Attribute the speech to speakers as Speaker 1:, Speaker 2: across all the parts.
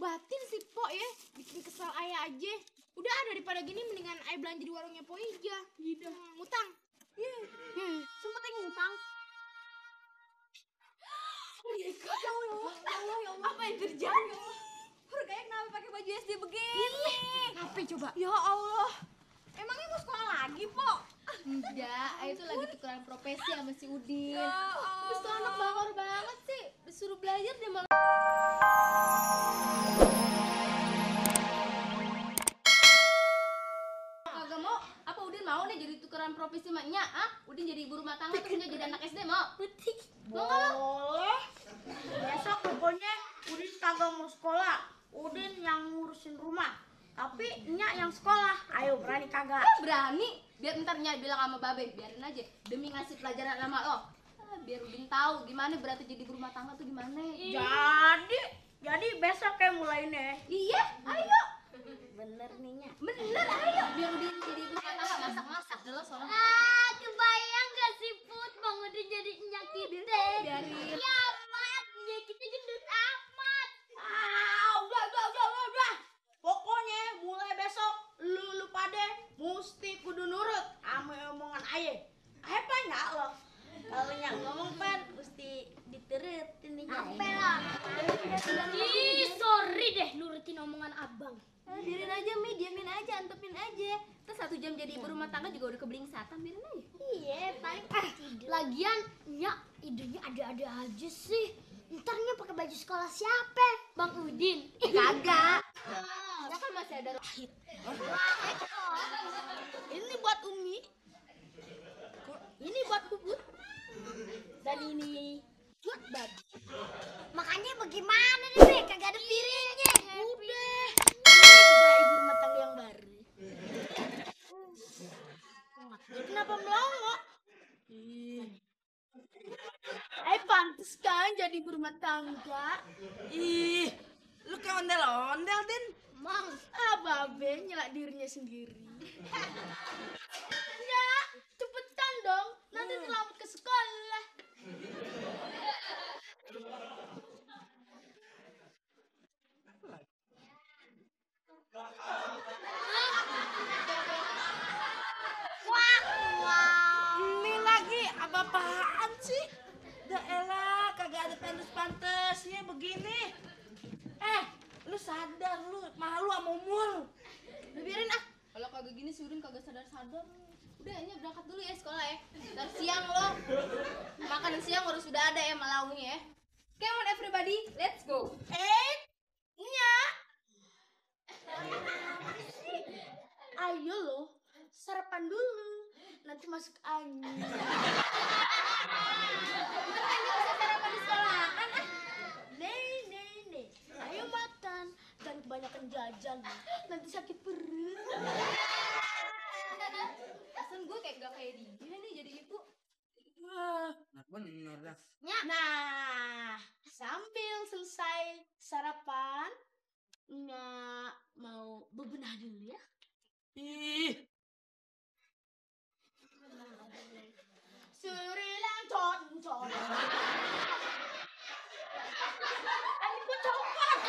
Speaker 1: obatin si Po ya, bikin kesel ayah aja. Udah daripada gini mendingan ayah belanja di warungnya Po aja. Gitu. Ngutang.
Speaker 2: Sempet ngutang.
Speaker 1: Ya Allah, apa yang terjadi?
Speaker 2: Harganya kenapa pakai baju SD begini?
Speaker 1: Apa coba?
Speaker 2: Ya Allah. Emangnya mau sekolah lagi, Po?
Speaker 1: Enggak, ayah itu lagi tukeran profesi sama si Udin.
Speaker 2: Ya Allah.
Speaker 1: Terus tuh anak bangor banget sih, disuruh belajar dia malah.
Speaker 2: Kagak mau? Apa Udin mau nih jadi tukeran profesi sama Nya? Udin jadi ibu rumah tangga terus Nya jadi anak SD mau?
Speaker 3: Boleh. Besok pokoknya Udin kagak mau sekolah. Udin yang ngurusin rumah. Tapi Nya yang sekolah. Ayo berani kagak?
Speaker 2: Berani? Biar ntar Nya bilang sama Babe, biarin aja demi ngasih pelajaran sama lo. Biar Udin tahu gimana berarti jadi ibu rumah tangga tuh gimana.
Speaker 3: Jadi besok kayak mulainya.
Speaker 2: Iya, ayo.
Speaker 3: Bener nih Nya.
Speaker 2: Bener, ayo. Biar Udin jadi ibu rumah tangga masak-masak dulu soalnya.
Speaker 4: Kebayang gak sih Put, Bang Udin jadi nyak kita?
Speaker 2: Biarin.
Speaker 4: Ya amat, nyak kita gendut amat.
Speaker 3: Udah. Pokoknya mulai besok lu pada mesti kudu nurut sama omongan ayah. Ayah banyak loh. Kalau yang ngomong pan mesti diturutin nih.
Speaker 4: Apa lah? Ih, sorry deh nurutin omongan abang.
Speaker 2: Biarin aja Mi, diamin aja, antepin aja. Terus 1 jam jadi ibu rumah tangga juga udah kebelingsatan, biarin aja.
Speaker 4: Iya, paling lagian nyak idenya ada-ada aja sih. Ntarnya pakai baju sekolah siapa? Bang Udin.
Speaker 2: Kagak. Ya kan masih ada Rohit.
Speaker 3: Ini buat Umi. Ini buat Bubut. Dan ini buat Babi.
Speaker 4: Makanya bagaimana nih, kagak ada piringnya.
Speaker 3: Udah. Ini juga ibu rumah tangga yang baru. Kenapa melongo? Pantes kan jadi ibu rumah tangga.
Speaker 5: Ih, lu kayak ondel-ondel, Din.
Speaker 3: Mang, Babe nyelak dirinya sendiri. Ya, cepetan dong. Nanti selamat ke sekolah.
Speaker 5: Ini lagi apa-apaan sih? Dah elah, kagak ada pantes-pantesnya begini. Lu sadar lu malu sama umur.
Speaker 2: Udah biarin Kalau kagak gini si Udin kagak sadar-sadar. Udah Nya berangkat dulu ya sekolah ya. Ntar siang lo. Makanan siang harus sudah ada ya malaunya ya. Come on everybody, let's go.
Speaker 3: Nya. Ayo loh, sarapan dulu. Nanti masuk angin.
Speaker 2: Ini bisa sarapan di sekolah kan
Speaker 3: Nih. Ayo makan. Dan kebanyakan jajan. Nanti sakit perut.
Speaker 2: Pesan gue kayak gak kayak dia nih jadi ibu.
Speaker 5: Nah, bener dah.
Speaker 3: Nah, sambil selesai sarapan, Nya mau bebenah dulu ya.
Speaker 5: Ih,
Speaker 3: Surilang con. Aku copot.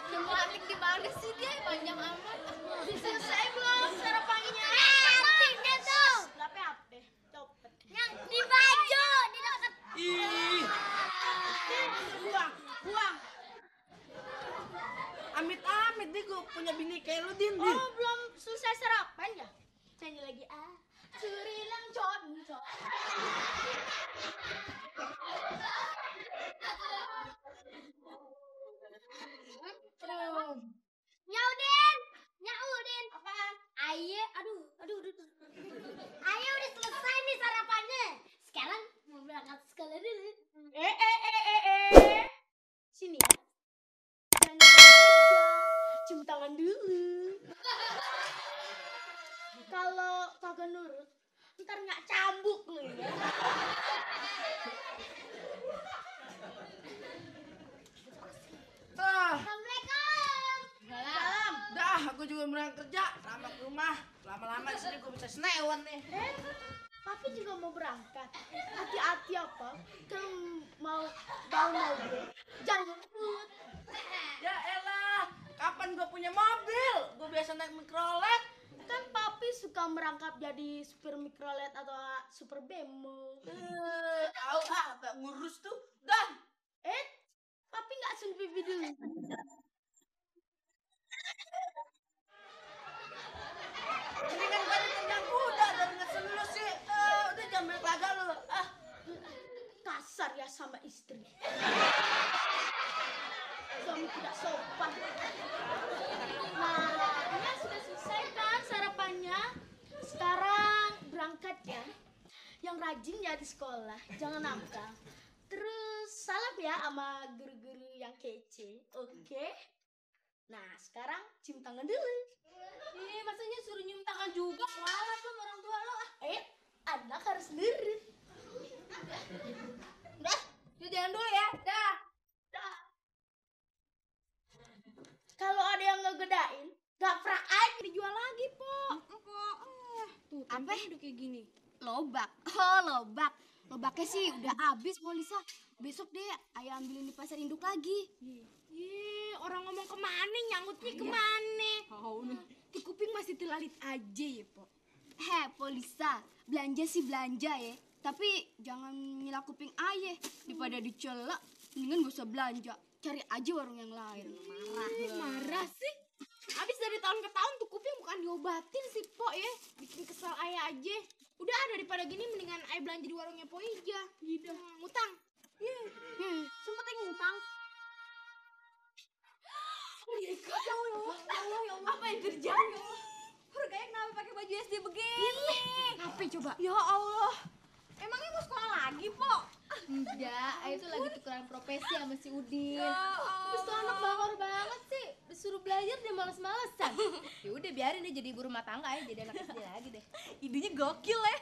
Speaker 2: Semua adik di mana sih dia panjang amat.
Speaker 3: Selesai belum sarapannya?
Speaker 4: Tidak tuh.
Speaker 3: Berapa apa? Copot.
Speaker 4: Yang di baju, di dekat.
Speaker 5: ih.
Speaker 3: Buang.
Speaker 5: Amit-amit deh gue punya bini kayak lu, Din.
Speaker 3: Oh, belum selesai sarapan ya? Nyanyi lagi Surilang con.
Speaker 4: Nyaudin.
Speaker 3: Apaan?
Speaker 4: Ayo, aduh. Ayo udah selesai nih sarapannya. Sekarang mau berangkat sekolah dulu.
Speaker 3: Sini ya. Jangan kerja. Cium tangan dulu. Kalau kagak nurut, ntar nggak cambuk lu ya.
Speaker 4: Assalamualaikum.
Speaker 5: Salam. Dah, aku juga berangkat kerja. Lama ke rumah. Lama-lama di sini gue bisa senewan nih.
Speaker 3: Papi juga mau berangkat. Hati-hati apa? Kalau mau bawa mobil, jangan ngebut.
Speaker 5: Ya elah, kapan gue punya mobil? Gue biasa naik mikrolet.
Speaker 3: Kan papi suka merangkap jadi supir mikrolet atau super bemo.
Speaker 5: Tahu gak ngurus tuh. Dan
Speaker 3: Papi nggak sun pipi dulu.
Speaker 5: ini kan pada tendang kuda dan ngasih lu sih. Udah jangan banyak laga lu.
Speaker 3: Kasar ya sama istri. Suami tidak sopan. Nah, ini sudah selesai kan sarapannya? Sekarang berangkat ya. Yang rajin ya di sekolah, jangan nakal. Terus salam ya sama guru-guru yang kece, oke? Nah, sekarang cium tangan dulu.
Speaker 2: Masanya suruh nyium tangan juga, kualat lo sama orang tua lo.
Speaker 3: Anak harus nurut.
Speaker 2: Udah, yuk jalan dulu ya. Dah.
Speaker 3: Kalau ada yang ngegedain, gaprak aja dijual lagi, Po.
Speaker 1: Tuh, apa udah kayak gini? Lobak. Oh, lobak. Lobaknya sih udah habis, Polisa. Besok deh ayah ambilin di pasar induk lagi. Orang ngomong kemana, nyangutnya kemana? Di kuping masih telalit aja ya, Po. Polisa, belanja sih belanja ya. Tapi jangan nyela kuping ayah. Daripada dicela, mendingan gak usah belanja. Cari aja warung yang lain. Marah sih. Habis dari tahun ke tahun tuh kuping bukan diobatin sih, Po ya. Bikin kesel ayah aja. Udah daripada gini mendingan ayah belanja di warungnya Po aja. Gitu. Ngutang.
Speaker 3: Sempet ngutang.
Speaker 1: Ya Allah, apa yang terjadi?
Speaker 2: Harganya kenapa pakai baju SD begini?
Speaker 1: Apa coba?
Speaker 2: Ya Allah. Emangnya mau sekolah lagi, Po?
Speaker 1: Enggak, ayah tuh lagi tukeran profesi sama si Udin.
Speaker 2: Terus tuh anak bawor banget sih. Disuruh belajar dia males-malesan. Ya udah biarin dia jadi ibu rumah tangga ya, jadi anak SD lagi deh.
Speaker 5: Idenya gokil ya.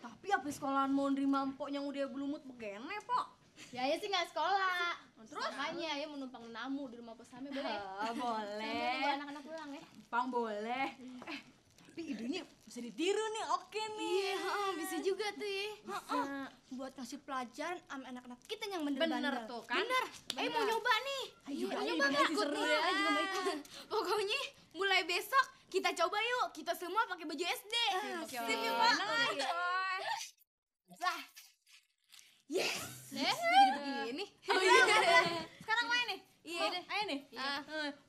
Speaker 5: Tapi apa sekolahan mau nerima empok yang udah belumut begini, Po?
Speaker 2: Ya sih nggak sekolah. Terus makanya ya menumpang namu di rumah Posame boleh?
Speaker 5: Boleh.
Speaker 2: Sambil nunggu anak-anak pulang ya.
Speaker 5: Pang boleh. Tapi idenya bisa ditiru nih, oke nih.
Speaker 1: Bisa juga tuh ya. Buat ngasih pelajaran sama anak-anak kita yang bener-bener.
Speaker 5: Bener tuh kan?
Speaker 1: Bener. Mau nyoba nih.
Speaker 5: Mau
Speaker 1: nyoba nggak? Ikut nih. Ayo juga mau ikut. Pokoknya mulai besok kita coba yuk. Kita semua pakai baju SD. Sip ya, Pak. Yes. Jadi begini.
Speaker 5: Sekarang main nih.
Speaker 1: Iya deh.
Speaker 5: Ayo nih.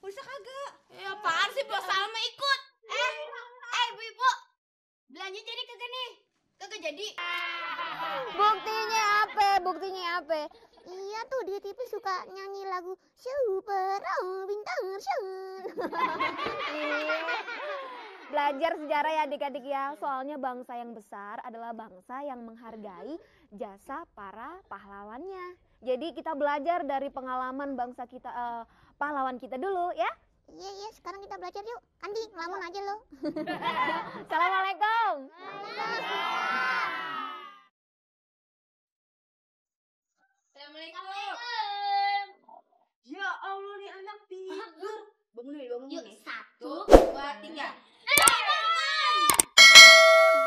Speaker 5: Bisa kagak?
Speaker 1: Apaan sih, Bos Salma ikut? Ibu-ibu. Belanja jadi kagak nih? Kagak jadi.
Speaker 4: Buktinya apa? Iya tuh di TV suka nyanyi lagu Super Bintang Sun. Belajar sejarah ya adik-adik ya. Soalnya bangsa yang besar adalah bangsa yang menghargai jasa para pahlawannya. Jadi kita belajar dari pengalaman bangsa kita, pahlawan kita dulu ya. Iya, sekarang kita belajar yuk. Andi, ngelamun aja lo. Assalamualaikum.
Speaker 2: Assalamualaikum.
Speaker 5: Ya Allah nih anak tidur. Bangun nih.
Speaker 2: Yuk 1, 2, 3.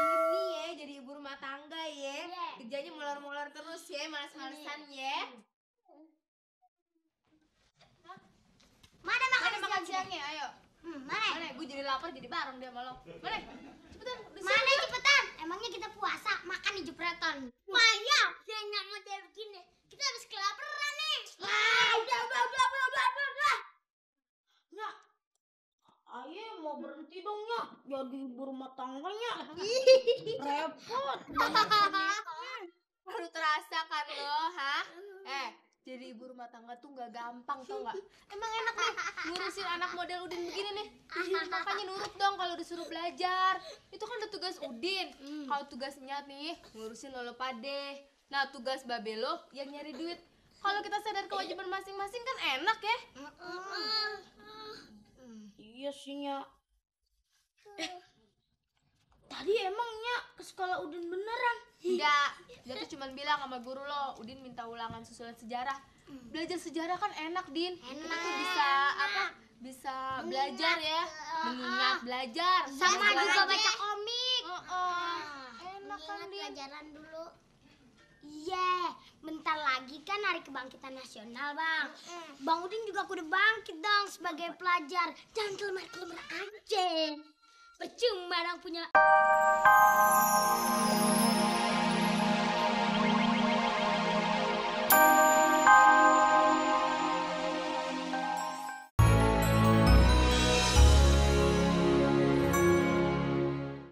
Speaker 2: Gini ya jadi ibu rumah tangga ya. Kerjanya molor-molor terus ya, males-malesan ya.
Speaker 4: Mana
Speaker 2: Mana makan siangnya? Ayo.
Speaker 4: Mana?
Speaker 2: Gue jadi lapar jadi bareng dia sama lo. Mana? Cepetan.
Speaker 4: Mana cepetan? Emangnya kita puasa makan di jepretan. Maya, yang model begini. Kita habis kelaparan nih.
Speaker 3: Udah. Nyak, ayah mau berhenti dong, Nyak. Jadi ibu rumah tangganya. Repot.
Speaker 2: Baru terasa kan lo, hah? Jadi ibu rumah tangga tuh gak gampang tau gak? Emang enak nih ngurusin anak model Udin begini nih. Makanya nurut dong kalau disuruh belajar. Itu kan udah tugas Udin. Kalau tugasnya nih ngurusin lo pade. Nah tugas Babelo yang nyari duit. Kalau kita sadar kewajiban masing-masing kan enak ya.
Speaker 3: Iya sih, Nyak. Tadi emang Nyak ke sekolah Udin beneran?
Speaker 2: Enggak, dia tuh cuma bilang sama guru lo, Udin minta ulangan susulan sejarah. Belajar sejarah kan enak, Din. Kita tuh bisa bisa belajar ya, mengingat belajar.
Speaker 4: Sama juga
Speaker 2: aja.
Speaker 4: baca komik.
Speaker 1: silakan Din.
Speaker 6: Pelajaran dulu. Iya, bentar lagi kan hari kebangkitan nasional, Bang. Bang Udin juga kudu bangkit dong sebagai pelajar. Jangan kelemar-kelemar aja. Percuma dong punya